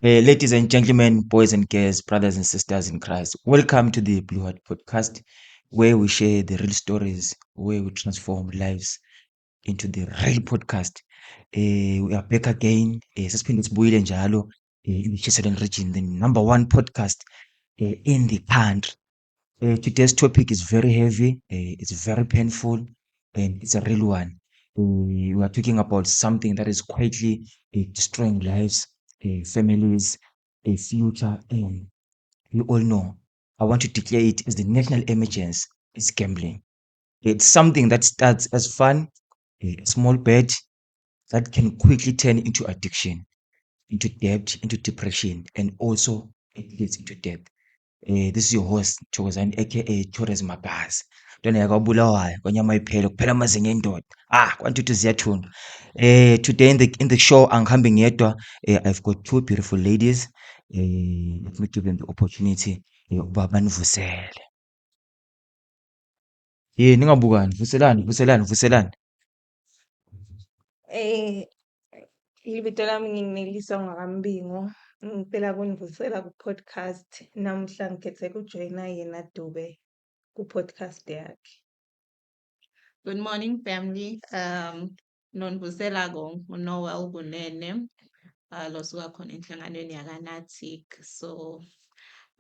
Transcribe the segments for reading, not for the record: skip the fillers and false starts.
Ladies and gentlemen, boys and girls, brothers and sisters in Christ, welcome to the Blue Heart Podcast, where we share the real stories, where we transform lives into the real podcast. We are back again. Sesiphinde sibuyile njalo in the Southern region, the number one podcast in the country. Today's topic is very heavy, it's very painful, and it's a real one. We are talking about something that is quietly destroying lives, families, a future, and we all know. I want to declare it as the national emergency. It's gambling. It's something that starts as fun, a small bet that can quickly turn into addiction, into debt, into depression, and also it leads into death. This is your host Thokozani, aka Torres Magazi. Ntwana yakwaBulawayo kwanyama iphele kuphela amazinyo endoda. Ah, kwantuthu ziyathunqa. Today in the show angihambi ngedwa. I've got two beautiful ladies. Let me give them the opportunity ukuba banivusele. Ningabukani, vuselani, vuselani, vuselani. Libito lami nginguNeliswa ngakaMbingo. Ngicela kunivusela ku-podcast. Namuhla ngikhethe ukujoyina yena Dube ku-podcast yakhe. Good morning, family. Nonivusela ko uNoel Kunene. Losuka khona enhlanganweni yakaNatic. So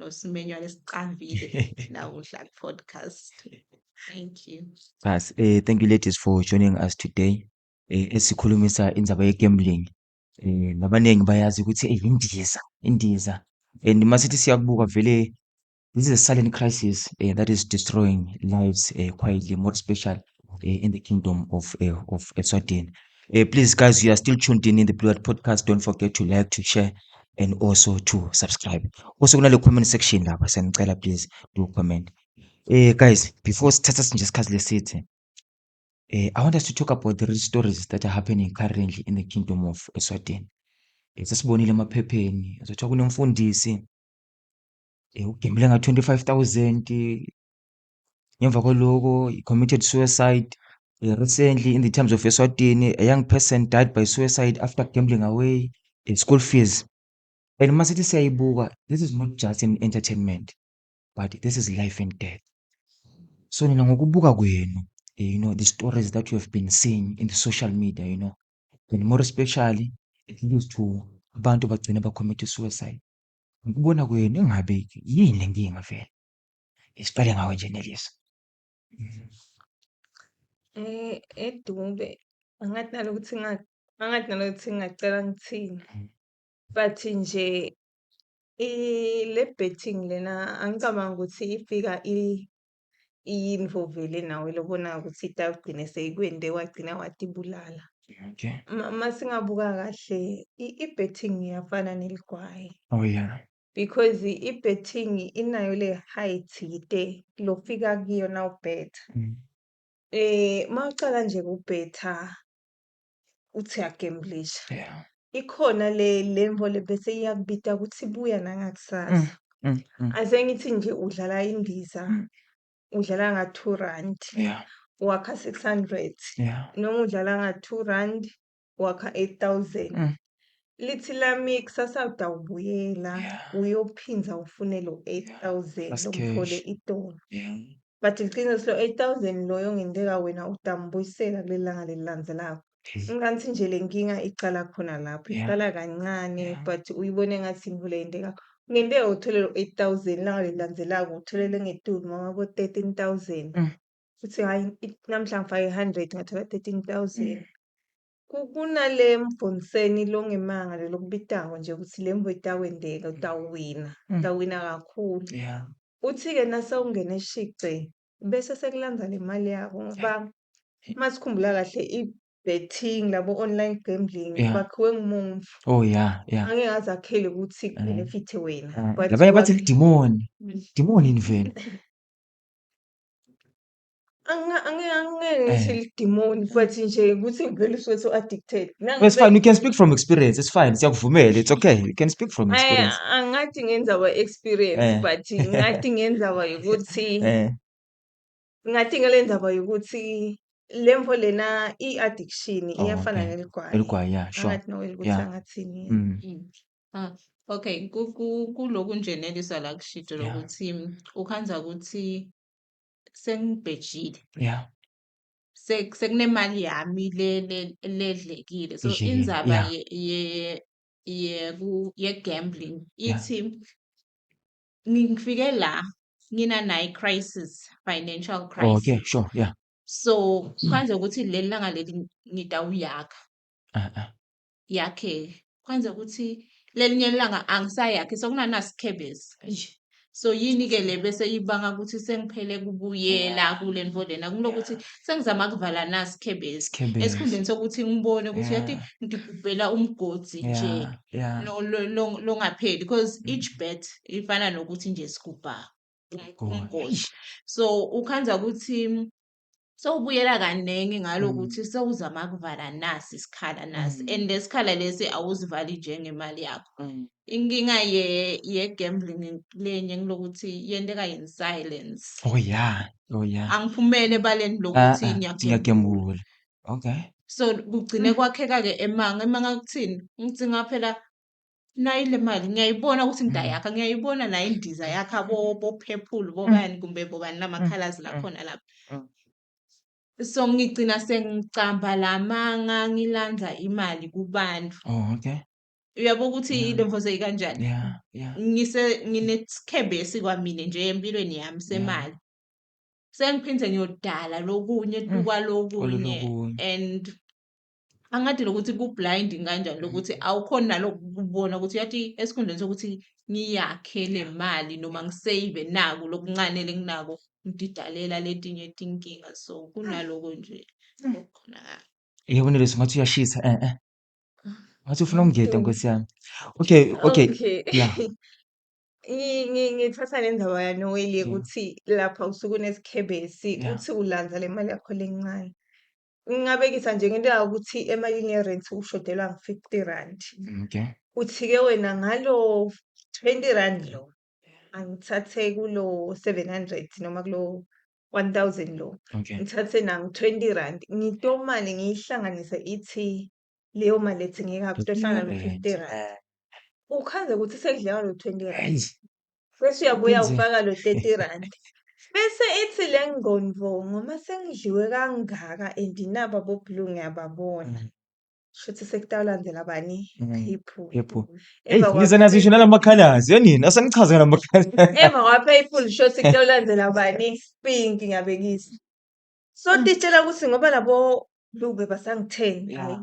losimenywa lesicavile namuhla ku-podcast. Thank you. Bas, thank you, ladies, for joining us today. Esikhulumisa indzaba ye-gambling. Labaningi bayazi ukuthi indiza, indiza. And masithi siyakubuka vele, this is a silent crisis that is destroying lives quietly, more special in the kingdom of Eswatini. Please, guys, you are still tuned in the Blue Heart Podcast. Don't forget to like, to share, and also to subscribe. Also, kunale comment section lapha, siyanicela, please do comment. Guys, before sithatha nje isikhathi lesithe, I want us to talk about the real stories that are happening currently in the kingdom of Eswatini. Sesibonile emaphepheni, uzothiwa kunomfundisi ugembule nga-25,000, ngemva kwaloko he committed suicide. Recently in the times of Eswatini, a young person died by suicide after gambling away school fees. And masithi siyayibuka, this is not just an entertainment, but this is life and death. So nina ngokubuka kwenu, the stories that you have been seeing in the social media, and more especially it leads to abantu bagcina ba-commit suicide. Ngokubona kwenu, engabe yini le nkinga vele? Siqale ngawe nje, Nelisa. EDube angathi nalokuthi ngingacela ngithini. But nje le betting lena angicabangi ukuthi ifika iyintfo vele nawe lobona ukuthi itawugcine seyikwente wagcina watibulala. Masingabuka kahle, i-betting iyafana neligwayi. Because i-betting inayo le height yite lofika kuyo nawubhetha. Mawucala nje kubhetha uthi uyagemblisha. Ikhona le lemvo le bese iyakubita ukuthi buya nangakusasa. Ase ngithi nje udlala indiza, udlala nga-R2, wakha 600. Noma udlala nga-R2, wakha 8,000. Lithi lami kusasa utawubuyela uyophindza ufune lo 8,000 Fast lomthole cash. Itolo. But liqiniso, lo 8,000 loyo ngenteka wena utambuyisela kuleli langa lelilandzelako. Ngathi nje le nkinga icala khona lapho, icala kancane, but uyibone ngathi intfo leyenteka. Kungenteka uthole lo 8,000, ilanga lelilandzelako uthole lengetulu noma bo 13,000. Uthi hhayi, namhla ngifake 100, ngathola 13,000. Kunale mbhoniseni longemanga lelokubitako nje ukuthi le mvo itakwenteka, utawuwina, utawuwina kakhulu. Uthi-ke nasewungene shice bese sekulandza le mali yakho, ngoba masikhumbula kahle, i-betting labo online gambling bakhiwe ngumuntu. Angeke aze akhele ukuthi ku-benefit wena. But Labanye bathi lidimoni. Dimoni yini vele? Angeke ngithi lidimoni, but nje ukuthi vele usuke su-addicted. It's fine, you can speak from experience. It's fine. Siyakuvumela. It's okay. You can speak from experience. Angathi ngenza experience, but ngathi ngenza ukuthi ngathi ngale ndaba yokuthi lemvo lena i-addiction iyafana neligwayi. Eligwayi, yeah, sure. Angathi no ukuthi angathini. Okay, kuloku nje Neliswa la kushito lokuthi ukhandza ukuthi sengibhejile. Sekunemali yami le ledlekile. So Idlekile, indzaba ye gambling ithi ngifike la ngina nayi crisis, financial Oh, okay, crisis. sure, yeah. So kwanze ukuthi leli langa leli ngitawuyakha. Yakhe kwanze ukuthi lelinye ilanga angisayakhi, so kunanasikhebesi. So yini ke le bese ibanga ukuthi sengiphele kubuyela kule nto lena, kunokuthi sengizama kuvala nasikhebesi Isikhebesi. Esikhundleni sokuthi ngibone ukuthi yathi ngigubhela umgodi nje lo longapheli, because each bet ifana nokuthi nje sigubha Umgodi. Umgodi. So ukhandza ukuthi sewubuyela kanengi ngalokuthi sewuzama kuvala nasi isikhala nasi, and lesikhala lesi awuzivali njengemali yakho. Inkinga ye gambling lenye ngilokuthi yenteka in silence. Oh yeah. Oh yeah. Angiphumele ebaleni lokuthi ngiyagembula. Ngiyagembula. Okay. So kugcine kwakheka ke emanga, emanga kuthini? Ngithi ngaphela nayi le mali ngiyayibona ukuthi ngidayakha, ngiyayibona nayo indiza yakha bo purple bobani kumbe bobani lama colors la khona lapha. So ngigcina sengicamba lamanga, ngilandza imali kubantu. Oh, okay. Uyabo ukuthi le mfo seyikanjani? Yeah. Ngise nginesikhebesi kwamine nje empilweni yami semali. Sengiphinde ngiyodala lokunye tukwa lokunye Olokunye. And angathi lokuthi ku blind kanjani lokuthi awukhoni nalokubona ukuthi yathi esikhundleni sokuthi ngiyakhe le mali noma ngisave naku lokuncane lenginako, ngididalela letinye tinkinga, so kunaloko nje okukhona. Yebo, Neliswa, ngathi uyashisa eh. Ngathi ufuna ukungeda, nkosi yami. Okay. Okay. Ngithatha le ndaba yaNoel ukuthi lapha usuke unesikhebesi, uthi ulandza le mali yakho lencane. Ngingabekisa nje ngento ukuthi emalini ye-rent ushodelwa ngu-R50. Uthi-ke wena ngalo R20 lo, angithathe kulo 700 noma kulo 1000 lo. Ngithathe nangu R20, ngitomane ngiyihlanganise, ithi leyo mali ethengeka kutohlangana no R50. Ukhandze ukuthi sekudliwa lo R20. Bese uyabuya Phindze. ufaka lo R30. Bese ithi le ngqondo, ngoma sengidliwe kangaka and naba bo blue ngiyababona. Shuthi sekutawulandela bani? Purple. Purple. Hey, Emva nize nasisho nalama colors, yanini? Asanichaze ngalama colors. Emva kwa purple shuthi kutawulandela bani? Pink, ngiyabekisa. So titshela ukuthi ngoba labo blue bebasangitheni, hayi.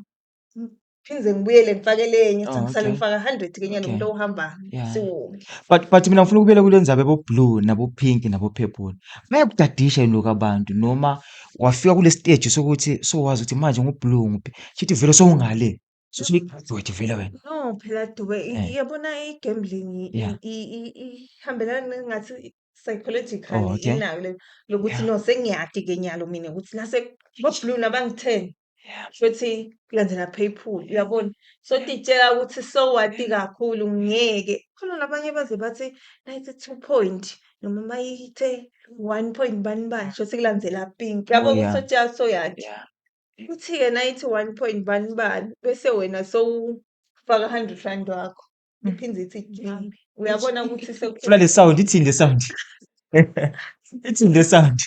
Phindze ngibuyele ngifake lenye, ngisale ngifaka 100 ke nyalo, umuntu ohamba siwonke. But mina ngifuna ukubuyela kule ndzaba yabo blue nabo pink nabo purple. Bayakudadisha yini lokhu abantu, noma wafika kule stage sokuthi sowazi ukuthi manje ngu blue nguphi? Shithi vele sowungale. So suyi-graduate vele wena. No phela Dube, iyabona i-gambling ihambelana ngathi psychologically inayo le lokuthi no, sengiyati ke nyalo mina ukuthi nase bo blue nabangi-10 futhi kulandela purple, uyabona? So titshela ukuthi sowati kakhulu, ngeke khona labanye baze bathi nayithi 2 point noma mayithe 1 point bani bani, shuthi kulandzela pink, uyabo? Ukuthi sotshela soyati. Kuthi-ke nayithi 1 point bani bani, bese wena sowufaka R100 wakho, iphinde ithi G, uyabona ukuthi Funa le sound, ithini le sound? Ithini le sound?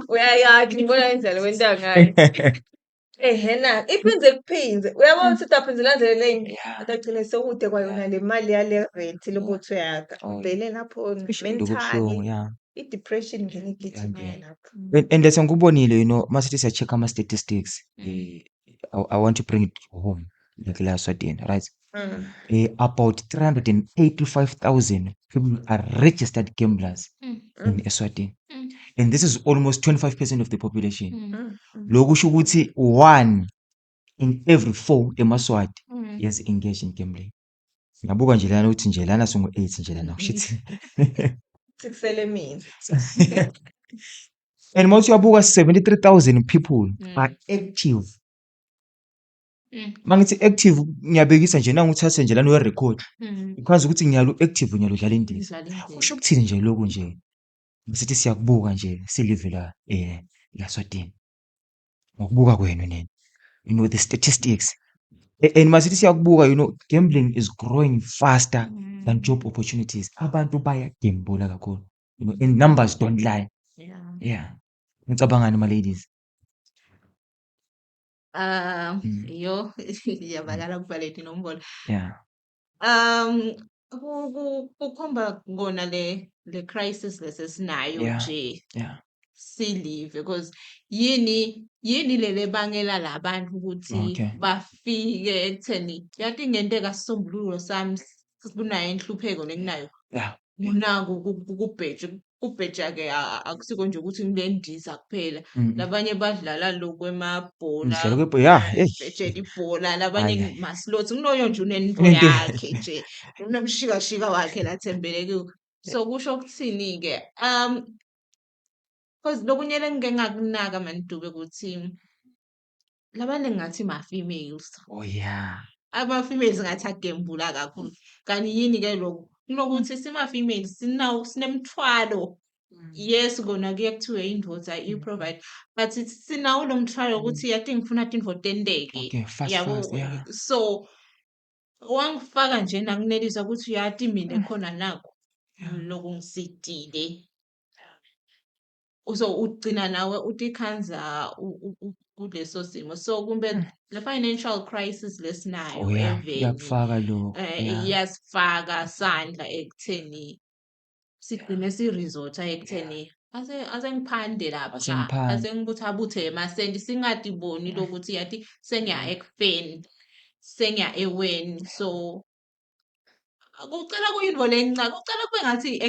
Uyayazi, ngibona indlela wenta ngayo. Ehena, iphinde kuphindze, uyabona ukuthi utaphinde ulandele lenye, atagcine sewude kwayona le mali yale rent lokuthi uyakha. Vele lapho Eish, mentally kubuhlungu, yeah. i-depression ngene igijima Iyangena. lapho. And lese ngikubonile, masithi siya-check ama-statistics, I want to bring it home, like la Eswatini, right? About 385,000 people are registered gamblers in Eswatini. And this is almost 25% of the population. Lokhu kusho ukuthi 1 in every 4 emaSwati is engaged in gambling. Ngabuka nje lana ukuthi nje lana singu 8 nje lana, kushuthi. Sikusele mina. And mawuthi uyabuka, 73,000 people are active. Mangithi active, ngiyabekisa nje nanguthathe nje lana uya-record. Ukwazi ukuthi ngiyalo active, nyalo udlala indiza. Udlala indiza. Kusho ukuthini nje lokhu nje? Sithi siyakubuka nje silive la la Swatini. Ngokubuka kwenu nini? You know the statistics. And masithi siyakubuka, gambling is growing faster than job opportunities. Abantu bayagembula kakhulu, and numbers don't lie. Yeah. Ngicabangani, ma ladies? Ah, yo, iyabakala kuba inombolo. Kukhomba kona le crisis lesesinayo nje silive, because yini lele bangela labantu ukuthi bafike ekutheni yathi ngenteka sisombululo sami kunayo inhlupheko lenginayo, kunaku kubheja. Kubheja ke akusiko nje ukuthi ngilendiza kuphela. Labanye badlala lokwemabhola. Umdlalo webhola, yeah, hey. Bhejela ibhola labanye. Ayi, ayi. Ma-slots kuloyo nje unento Unento yakhe nje, unomshikashika wakhe lathembele kuwo. So kusho ukuthini-ke, cause lokunye lengike ngakunaka Manidube ukuthi labaningi ngathi ma-females. Oh yeah. Ama-females ngathi agembula kakhulu. Kanti yini-ke lokhu? Kunokuthi sima-females sinawo, sinemthwalo. Yes, kona kuye kuthiwe indvodza i-provide, but sinawo lo mthwalo ukuthi yathi ngifuna tintfo tenteke. Okay, fast, Yabo, fast, yeah. So wangifaka nje nakunelisa ukuthi uyati mina khona nakho lokungisitile. So ugcina nawe utikhandza kuleso simo. So kumbe le financial crisis lesinayo Oh yeah, eveni iyakufaka lokho. Iyasifaka sandla ekutheni sigcine si-resort-a ekutheni ase ngiphande lapha, Asengiphande. ase ngibuthabuthe emasenti, singatiboni lokuthi yathi sengiya ekufeni, sengiya eweni. So kucala kuyintfo lencane, kucala kube ngathi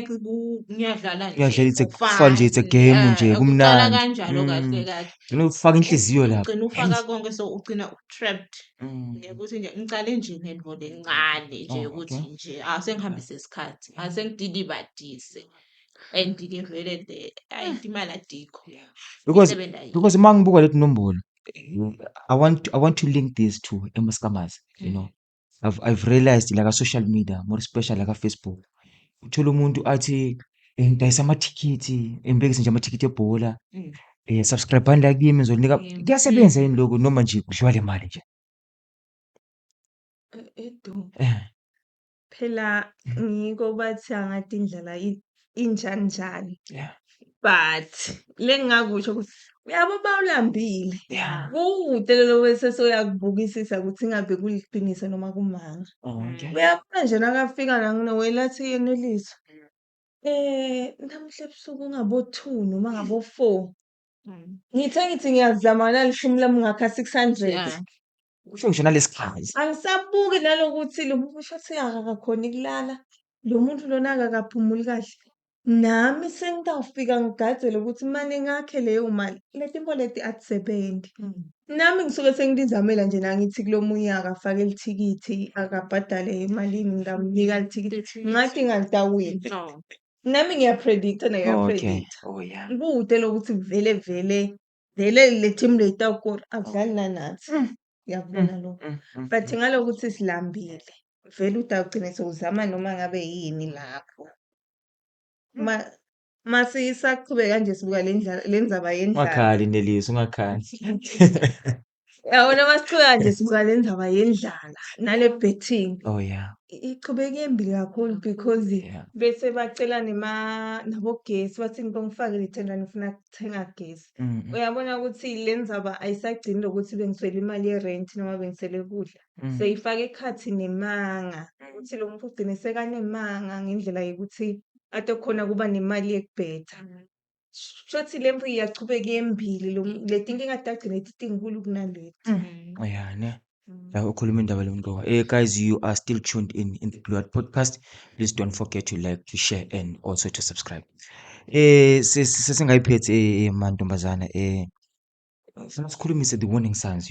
ngiyadlala nje Uyadlala, it's a for fun nje, it's a fun. Game nje, Kucala kumnandi. kanjalo kahle kahle. Ugcina ufaka inhliziyo lapha. Ugcina ufaka konke, so ugcina u-trapped. Ngekuthi nje ngicale nje ngentfo lencane nje ukuthi nje asengihambise isikhathi, asengidilibadise. And-ke vele le ayi imali adikho. Because Isebenza yini? Because uma ngibuka leti nombolo, I want to link this to ema-scammers. I've realized la ka-social media, more especially la ka-Facebook, uthola umuntu athi ngidayisa amathikithi, ngibekise nje amathikithi ebhola, subscribe-ani la kimi, ngizoninika. Kuyasebenza yini lokho noma nje kudliwa le mali nje? Edu. Phela ngiko bathi angathi indlela injani njani. But lengingakusho ukuthi uyabo bawulambile. Kude lelo bese soyakubukisisa ukuthi ingabe kuliqiniso noma kumanga. Uyabona nje nakafika la kuNowela athi Yeneliswa, namuhla ebusuku ngabo-2 noma ngabo-4. Ngithe ngithi ngiyazama nalishumi lami ngakha 600. Kusho ngisho nalesikhathi. Angisabuki nalokuthi lo muntu shuthi akakakhoni kulala, lo muntu lona akakaphumuli kahle. Nami sengitawufika ngigadzele ukuthi mane ngakhe leyo mali. Leti leti atisebenzi. Nami ngisuke sengilizamela nje nangithi kulo munye akafake lithikithi, akabhadale emalini, ngingamnika lithikithi. Ngathi ngalitawina. No. Nami ngiya-predict-a ngiya-predict-a. Oh yeah. Kude lokuthi vele vele vele le team le itawukora, akudlali nanathi. Ngiyakubona lokho. But ngalokuthi silambile, vele utawugcina sewuzama noma ngabe yini lapho. Ma masisaqhubeka nje sibuka le ndlala, le ndzaba yendlala. Ungakhali Nelisa, ungakhali. Yabona masiqhubeka nje sibuka le ndzaba yendlala nale betting. Oh yeah. Ichubeka embi kakhulu because bese bacela nema nabogesi, bathi ngifakele i-10 rand, ngifuna ukuthenga gesi. Uyabona ukuthi le ndzaba ayisagcini lokuthi bengiswele imali ye-rent noma bengiswele kudla. Seyifaka ekhathi nemanga, ukuthi lo muntu ugcine sekanemanga ngendlela yokuthi atokhona kuba nemali yekubheja. Shuthi le mvo iyachubeka iyembili, le tinkinga tagcine titinkulu kunaleti. Oh yeah, ne. La ukhuluma indaba lomqoka. Guys, you are still tuned in the Blue Heart Podcast. Please don't forget to like, to share and also to subscribe. Sesingayiphethe mantombazana, funa sikhulumise the warning signs.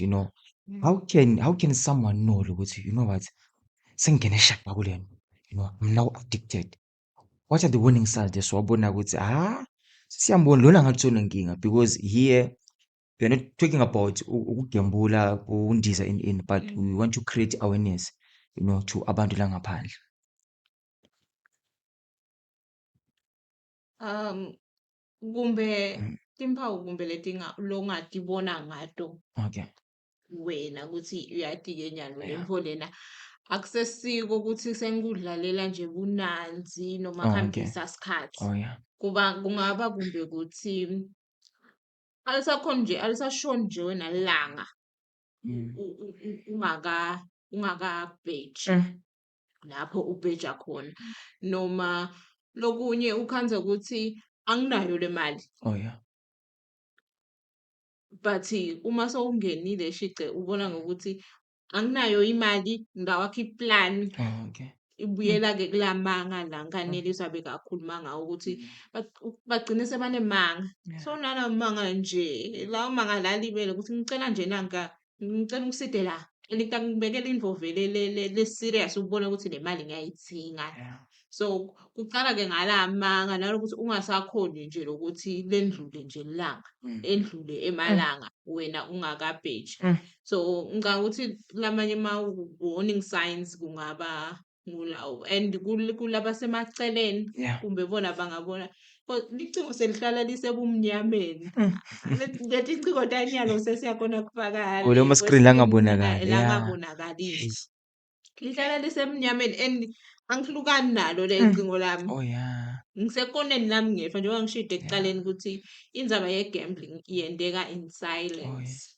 How can someone know ukuthi, you know what, sengingene shaqa kulento. I'm now addicted. What are the warning signs lesiwabona ukuthi siyambona lona ngathi unenkinga? Because here we are not talking about ukugembula, ukundiza in, but we want to create awareness to abantu la ngaphandle. Kumbe timphawu kumbe letinga longatibona ngato. Wena ukuthi uyati-ke nyalo lentfo lena akusesiko ukuthi sengikudlalela nje bunanzi noma kuhambisa sikhathi. Oh yeah. Kuba kungaba kumbe ukuthi alisakhoni nje, alisashoni nje wena langa ungakabheji lapho ubheja khona, noma lokunye ukhandze ukuthi anginayo le mali. Oh yeah. But uma sewungenile shice ubona ngokuthi anginayo imali, ngawakha i-plan. Oh, okay. Ibuyela-ke kulamanga la nkaneliswa bekakhuluma ngawo ukuthi bagcine sebanemanga. So nalamanga nje, lawo manga la libele ukuthi ngicela nje nanka, ngicela ungiside la. And ngibekela indvo vele le serious ukubona ukuthi le mali ngiyayidzinga. So kucala-ke ngalamanga nalokuthi ungasakhoni nje lokuthi lendlule nje ilanga, endlule emalanga wena ungakabheji. So ngicabanga ukuthi lamanye ama-warning signs kungaba ngulawo, and kulabasemaceleni kumbe bona bangabona licingo selihlala lisebumnyameni. Leti cingo tanyalo sesiyakhona kufaka Oh, lama screen langabonakali. Langabonakalisi. Lihlala lisemnyameni and angihlukani nalo le cingo lami. Oh yeah. Ngisekoneni lami ngefa njengoba ngishilo ekuqaleni ukuthi indzaba ye-gambling yenteka in silence.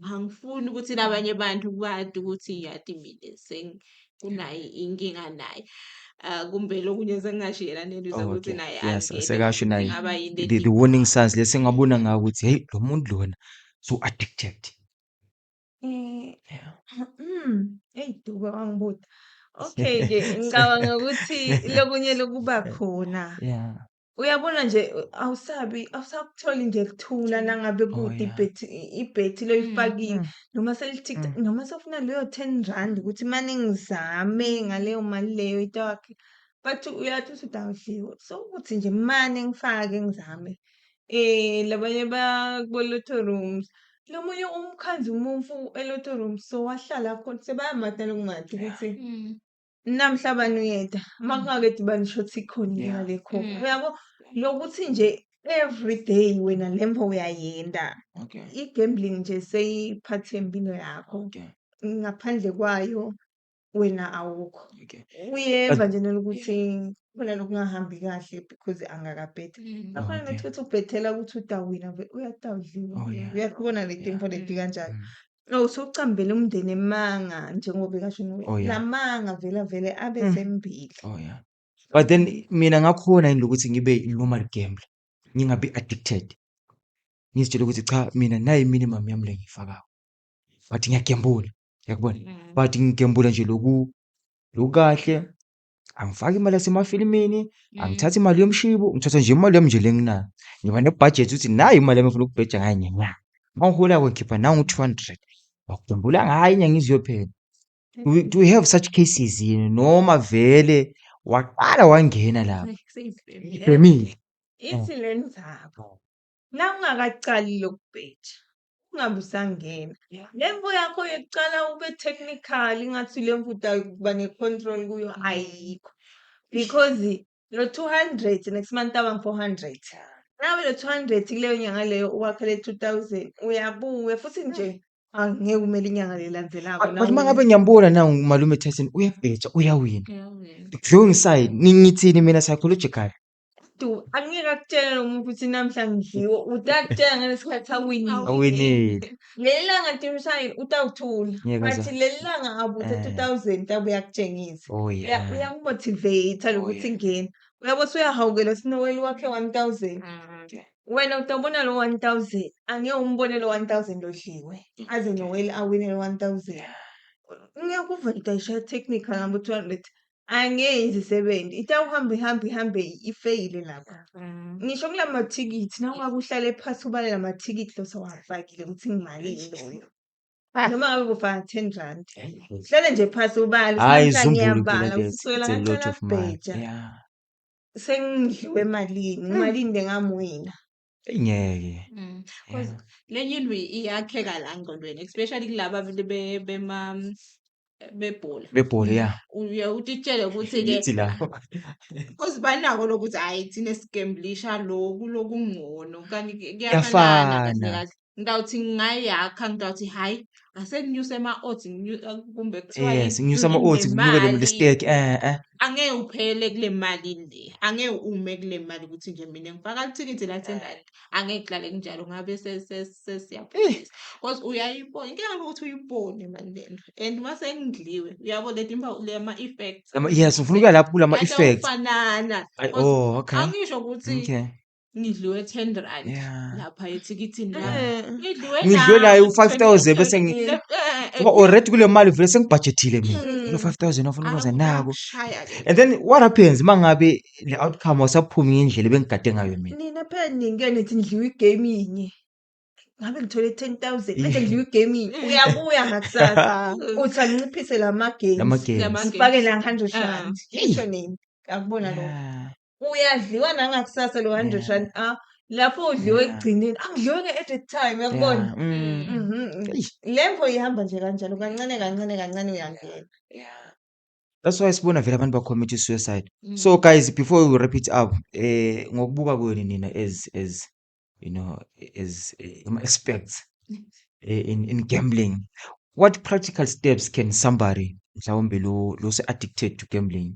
Angifuni ukuthi labanye abantu bati ukuthi yathi mina sengikunayo inkinga naye. Kumbe lokunye sengingashiyela Nelisa ukuthi naye Yes, angene sekasho naye. kungaba yinto The warning signs lesingabona ngawo ukuthi hey, lo muntu lona so addicted. Eyi Duba wangibuta. Okay ke, ngicabanga ukuthi lokunye lokuba khona. Uyabona nje awusabi, awusakutholi nje kuthula nangabe kude ibhethi loyifakile noma selithi noma sewufuna leyo 10 rand ukuthi mane ngizame ngaleyo mali leyo itawakhe, but uyathi usuthi awudliwe, so ukuthi nje mane ngifake ngizame. Labanye bakubo-lotto rooms, lomunye umkhandlu umuntfu e-lotto rooms, so wahlala khona sebayamata lokungathi ukuthi namhla bani uyeda, uma kungakedi bani shuthi ikhona inkinga le khona. Uyabo lokuthi nje every day wena lemvo uyayenda. I-gambling nje seyiphathe impilo yakho. Ngaphandle kwayo wena awukho. Uyeva nje nalokuthi khona lokungahambi kahle because angakabhethi. Ngaphandle nokuthi ubhethela ukuthi utawina uyatawudliwa. Oh, yeah. Uyakubona le tinto leti kanjalo. Oh, sewucambele umndeni emanga njengoba bekasho nowe. Oh, yeah. Lamanga vele vele abe sembili. Oh yeah. But then mina ngakhona yini lokuthi ngibe normal gambler, ngingabi addicted. Ngizitshela ukuthi cha, mina nayi minimum yami le ngiyifakako. But ngiyagembula, uyakubona? But ngigembula nje loku lokukahle, angifaki imali yasemafilimini, angithathi imali yomshibo, ngithatha nje imali yami nje le enginayo. Ngiba ne-budget ukuthi nayi imali yami engifuna ukubheja ngayo ngenyanga. Uma ngiholako ngikhipha nangu 200. Ngiyagembula ngayo inyanga ize iyophela. Do we have such cases yini noma vele waqala wangena lapha? Seyibhemile. Ibhemile. Ithi le ndzaba, nawungakacali lokubheja, ungabe usangena. Lemvo yakho yokucala ube technical ingathi lemvo utakuba ne-control kuyo ayikho. Because lo 200 next month aba 400. Nawe lo 200 kuleyo nyanga leyo uwakhele 2000 uyabuya futhi nje angeke umele inyanga lelandzelako. But uma ngabe ngiyambona na umalume Tyson uyabheja, uyawina. Uyawina. The drawing side, ngithini mina psychological? Du, angeke akutshele lo muntu ukuthi namhla ngidliwe, utakutshela ngalesikhathi awinile. Awinile. Leli langa timshayeli utawuthula. Ngeke But aze- leli langa abuthe 2000 tabe uyakutshengisa. Oh yeah. Uyakumotivate lokuthi ngena. Uyabo usuyahawukela sinoweli wakhe 1000. Wena utabona lo 1000, angeke umbone lo 1000 lodliwe. Aze Noel awine lo 1000. Ngiyakuva nje utayishaya technical ngabo 200. Angeke izisebenzi. Itawuhamba ihambe ihambe ifeyile lapha. Ngisho kula mathikithi, nawungabe uhlale phasi ubale la mathikithi lo sewafakile ukuthi ngimalini loyo. Noma ngabe kufaka 10 rand. Hlale nje phasi ubale, Hayi namhla izumbulu phela ngiyabala lezo. kusukela It's a lot ngaqala of money. kubheja. Sengidliwe emalini, imalini lengamwina. Ngeke. Cause lenye into iyakheka la ngqondweni, especially kulaba bema bebhola. Bebhola, yeah. Uye utitshele ukuthi-ke Ngithi la. Cause banako lokuthi hhayi thina sigemblisha loku lokungcono kanti kuyafanana kahle Kuyafana. kahle. Ngitawuthi ngingayakha, ngitawuthi hhayi asenginyuse ama-odds kumbe kuthiwa Yes, yini, nginyuse ama-odds le nginyuke le mali. stake eh eh. Angeke uphelele kule mali le, angeke ume kule mali ukuthi nje mina ngifaka lithikithi la R10, angeke kuhlale kunjalo ngabe sesiyaphuthisa. Cause uyayibona, inkinga ukuthi uyibone mani lento and mase ngidliwe uyabona leti mpawu lama-effects. Yes, ngifuna ukuya lapho kulama effects. Atawufanana. Ay, Cause oh, okay. angisho ukuthi ngidliwe R10 lapha ethikithini lami. Ngidliwe Ngidliwe nayo nayo u-5,000 bese ngoba already kule mali vele sengibhajethile mina. Kulo 5,000 afuna ukwenza nako. Akushaya-ke. And then what happens mangabe le outcome awusaphumi ngendlela ebengigade ngayo mina? Nina phela ninke nithi nidliwa igame yinye. Ngabe ngithole 10,000 manje ngidliwa igame yinye. Uyabuya ngakusasa uthi anginciphise lama games. Lama games. Lama Ngifake games. la 100 rand. Ngisho nini? Akubona lokho. Uyadliwa nangakusasa lo 100 rand. Ah, lapho udliwe ekugcineni. Angidliwe nge-at time uyakubona. Eish. Lemvo ihamba nje kanjalo kancane kancane kancane uyangena. Yeah. That's why sibona vele abantu ba-commit suicide. So guys, before we wrap it up, ngokubuka kwenu nina as you know as experts in gambling, what practical steps can somebody mhlawumbe lo se addicted to gambling,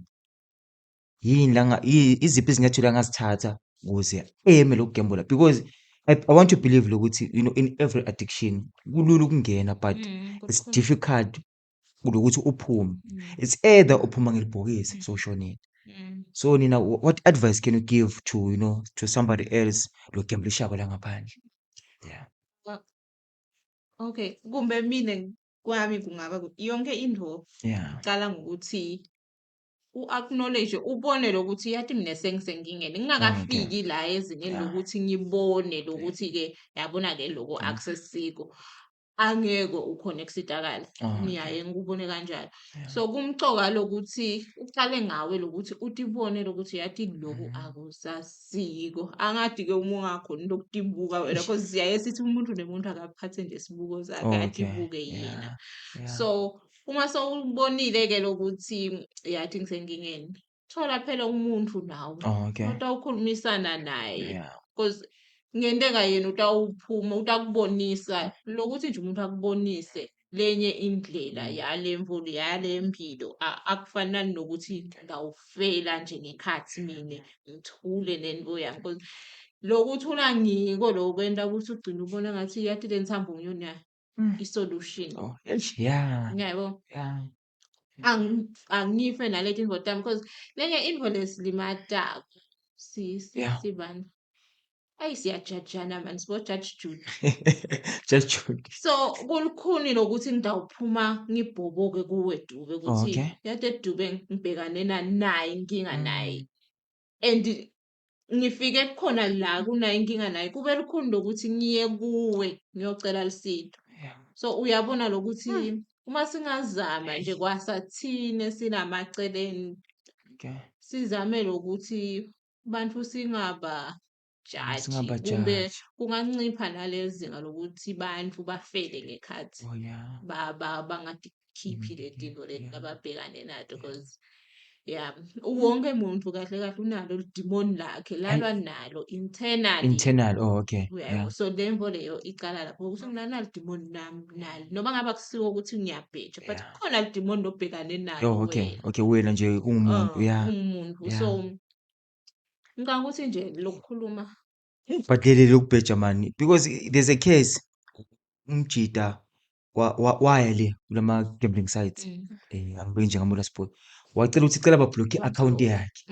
yini la iziphi izinyathelo angazithatha ukuze eme lokugembula? Because I want to believe lokuthi in every addiction kulula ukungena, but it's Kukhona. Difficult kulokuthi uphume. It's either uphuma ngelibhokisi sowushonile. So nina, what advice can you give to you know to somebody else lo gamblishako la ngaphandle? Yeah. Okay, kumbe mina kwami kungaba yonke into icala ngokuthi u-acknowledge, ubone lokuthi yathi mina sengisenkingeni ngingakafiki la ezingeni lokuthi ngibone lokuthi-ke yabona-ke loko akusesiko, angeke ukhone kusitakala. Ngiyaye ngikubone kanjalo. So kumcoka lokuthi uqale ngawe lokuthi utibone lokuthi yathi loku akusasiko. Angadi-ke uma ungakhoni lokutibuka wena, cause siyaye sithi umuntu nemuntu akaphathe nje isibuko sakhe, atibuke yena. So uma sewubonile-ke lokuthi yathi ngisenkingeni, thola phela umuntu nawe otawukhulumisana naye, cause kungenteka yena utawuphuma utakubonisa lokuthi nje umuntu akubonise lenye indlela yale mvulo yale mpilo, akufanani nokuthi ngawufela nje ngekhathi mina ngithule nento yami, cause lokuthula ngiko lokwenta ukuthi ugcine ubona ngathi yathi le ntsambo ngiyona i-solution. Oh, eish, yeah. Ngiyabo. Angife naleti intfo tami, because lenye intfo lesilimatako sibani ayi siyajajana mani, sibo Judge Judy. Judge Judy. So kulukhuni lokuthi ngitawuphuma ngibhoboke kuwe Dube ukuthi yathi Dube ngibhekane naye inkinga naye and ngifike khona la kunayo inkinga naye, kube lukhuni lokuthi ngiye kuwe ngiyocela lisito. So uyabona lokuthi uma singazama nje kwasathine sinamaceleni sizame lokuthi bantu singaba jaji kumbe Singabajaji. Kungancipha nalezinga lokuthi bantu bafele ngekhathi bangatikhiphi letinto leti lababhekane nato, because yeah, wonke muntu kahle kahle unalo lidimoni lakhe lalwa nalo internally. Internal. Oh, okay. Uyabo, so lemvo leyo icala lapho ukuthi mina nali dimoni nami nali, noma ngabe akusiwo ukuthi ngiyabheja, but kukhona lidimoni lobhekane nalo Oh, okay. wena. Okay, wena nje ungumuntu. Oh, ungumuntu. So ngicabanga ukuthi nje lokukhuluma. But leli lokubheja mani, because there's a case umjida waya le kulama gambling sites. Angibeki njengamula sport. Wacela ukuthi cela ba-block i-account yakhe.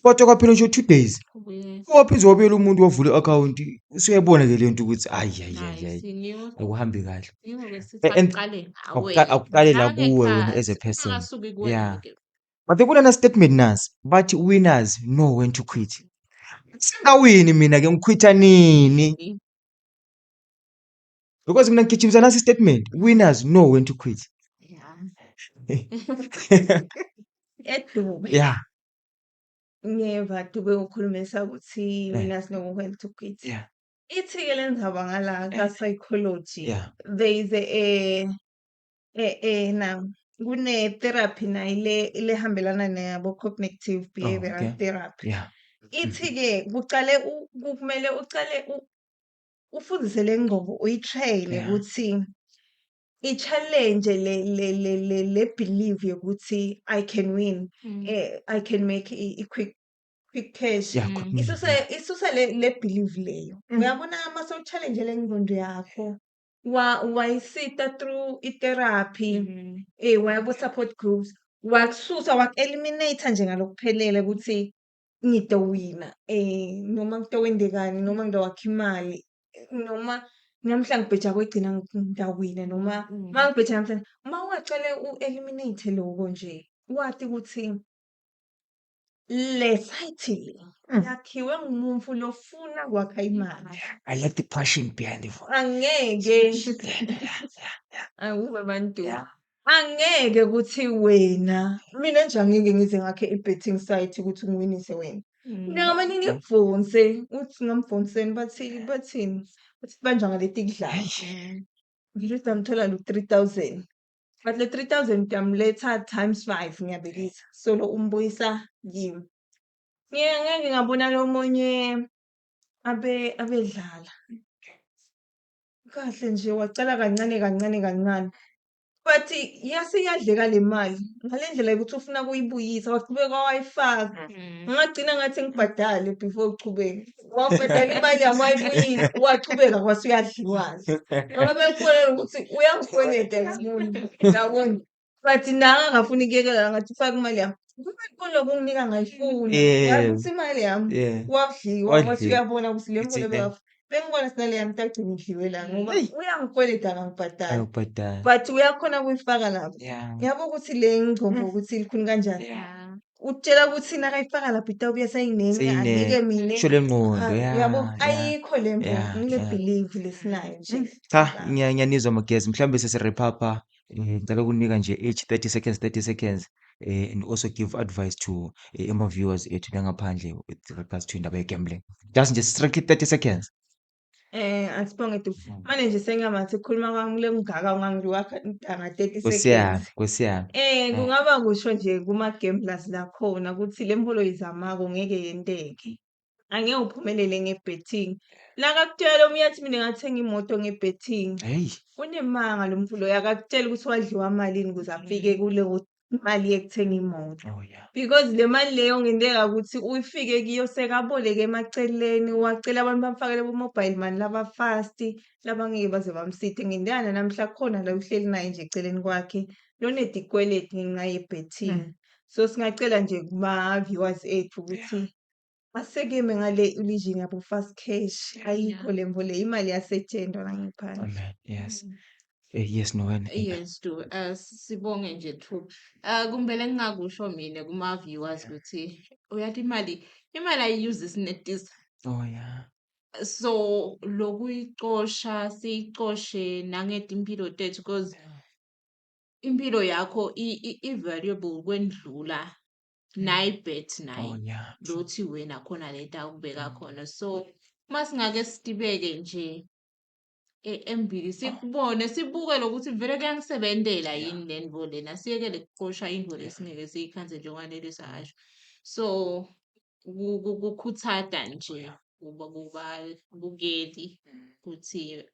Kodwa kwaphela nje 2 days. Ubuye. Waphinde wabuyela umuntu wavula i-account. Usuyabona ke lento ukuthi ayi ayi ayi Hayi, ayi. singiwo Akuhambi kahle. Singiwo-ke sithi And akuqale ngawe. Akuqale la kuwe wena as a Ngangekhathi, person. ungasuki kuwena ke. But kunana statement nasi bathi winners know when to quit. Singawini mina ke ngiquitha nini? Because mina ngigijimisa nasi statement, winners know when to quit. Edube. Ngiyeva Dube ukhulumisa ukuthi winners know when to quit. Ithi-ke le ndzaba ngala ka-psychology. There is a na kune therapy nayo le lehambelana nabo cognitive behavioral therapy. Ithi-ke kuqale kumele ucale Ufundise le ngcobo uyi-train ukuthi i-challenge le belief yokuthi I can win, I can make i-quick cash. Yeah, quick money, Isuse yeah. isuse le belief leyo. Uyabona mase u-challenge le ngqondo yakho, wayisita through i-therapy, waya ku-support groups, wakususa, waku-eliminate nje ngalokuphelele ukuthi ngitowina, noma kutowendekani, noma ngitowakha imali, noma namhla ngibheja kwegcina ngitawina, noma mangibheja namhlanje. Uma ungacale u-eliminate loko nje, wati ukuthi le site le yakhiwe ngumuntu lofuna kwakha imali. I like the passion behind the voice. Angeke awuve bantu. Angeke ukuthi wena, mina nje angeke ngize ngakhe i-betting site ukuthi ngiwinise wena. Mina ngamane ngikuvonse, uthi ngamvonseni bathi bathini? Bathi banjwa ngaleti kudlala. Ngisho ukuthi ngamthola lo 3000. But le 3000 ngiyamletha times 5, ngiyabekisa. Solo umbuyisa kimi. Ngeke ngeke ngabona lo munye abe abedlala. Kahle nje wacala kancane kancane kancane. But yase iyadleka le mali ngale ndlela yokuthi ufuna kuyibuyisa, waqhubeka wayifaka. Ngagcina ngathi ngibhadale before uchubeke. Wabhadala imali yami, wayibuyisa, wachubeka kwase uyadliwa-ke. Ngoba bengibona ukuthi uyangikweleta lo muntu, yabona. But nawe angafuni ukuyekela, ngathi ufake imali yami. Kuloku unginika ngayifuna. Yazi ukuthi imali yami wadliwa, wathi Wadliwa. uyabona ukuthi le mali Ithi, bengibona sinale yami itagcina idliwe la ngoba Eyi. uyangikweleta akangibhadali. Akubhadali. But uyakhona ukuyifaka lapho. Yabo ukuthi le ngcombo ukuthi ilikhuni kanjani. Utshela ukuthi nakayifaka lapho itawubuya seyinengi, Seyinengi. angeke mina. Kusho le ngqondo, Ah, uyabo, ayikho le mvo, ngile belief lesinayo nje. Cha, ngiyanizwa Magezi, mhlawumbe sesi-wrap up. Ngicela ukunika nje each 30 seconds, 30 seconds, and also give advice to ama-viewers ethu la ngaphandle with regards to indaba ye-gambling. Just nje strictly 30 seconds. Asibonge Du. Manje nje sengiyamathi ukukhuluma kwami kule kungaka ungangiwakha nga 30 Nkosi yami, seconds. Nkosi yami. Kungaba kusho nje kuma gamblers lakhona ukuthi le mholo izamako ngeke yenteke. Angeke uphumelele nge-betting. Nakakutshela omunye athi mina ngathenga imoto nge-betting. Hey. Unemanga lo mfula loyo, akakutsheli ukuthi wadliwa malini ukuze afike kuleyo mali yekuthenga imoto. Oh yeah. Because le mali leyo ngenteka ukuthi uyifike kiyo sekaboleke emaceleni, wacela abantu bamfakele bo-mobile money laba-fast, labangeke baze bamsite. Ngenteka nanamhla kukhona la uhleli naye nje eceleni kwakhe lonetikweleti ngenxa ye-betting. So singacela nje kuma-viewers ethu ukuthi asekeme ngale illusion yabo fast cash. Ayikho le mvo le, imali yasetshenzwa la ngaphandle. Amen. Yes. Yes, Noel. Yes, do. Sibonge nje Thu. Kumbele ngingakusho mina kuma viewers ukuthi uyathi imali ayi-use isinetisa. Oh yeah. So lokuyicosha siyicoshe nangetimpilo tethu because impilo yakho i-valuable kwendlula nayi-bet nayi Oh yeah. lothi wena khona lento akubeka khona. So masingake sitibeke nje embili sikubone, sibuke lokuthi vele kuyangisebentela yini le nto lena, siyekele kuqosha into lesingeke siyikhandze njengoba Nelisa asho. So kukhuthata nje kubabukeli ukuthi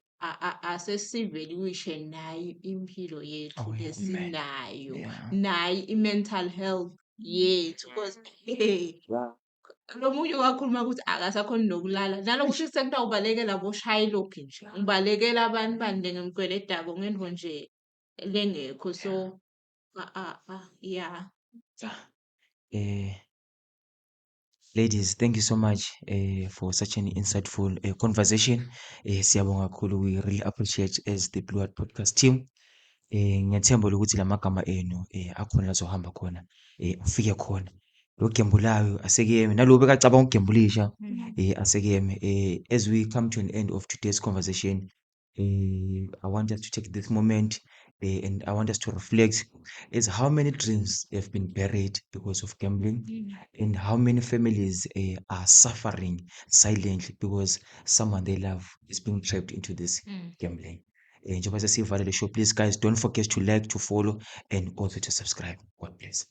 asesivaluishe nayi impilo yethu Oh, yeah. lesinayo, nayi i-mental health yethu, because hey, lo munye wakhuluma ukuthi akasakhoni nokulala, nalokuthi sekutawubalekela boshayilokhi nje, ngibalekela abantu bani lengimkweledako ngento nje lengekho. So yeah. Ladies, thank you so much for such an insightful conversation. Siyabonga kakhulu, we really appreciate as the Blue Heart Podcast team. Ngiyathemba ukuthi lamagama enu akhona la azohamba khona, afike khona. Lo gembulayo asekuyeme, nalo bekacabanga ukugembulisha asekuyeme. As we come to an end of today's conversation, I want us to take this moment and I want us to reflect is how many dreams have been buried because of gambling and how many families are suffering silently because someone they love is being trapped into this gambling. Njengoba sesivala le show, please guys don't forget to like, to follow and also to subscribe. God bless.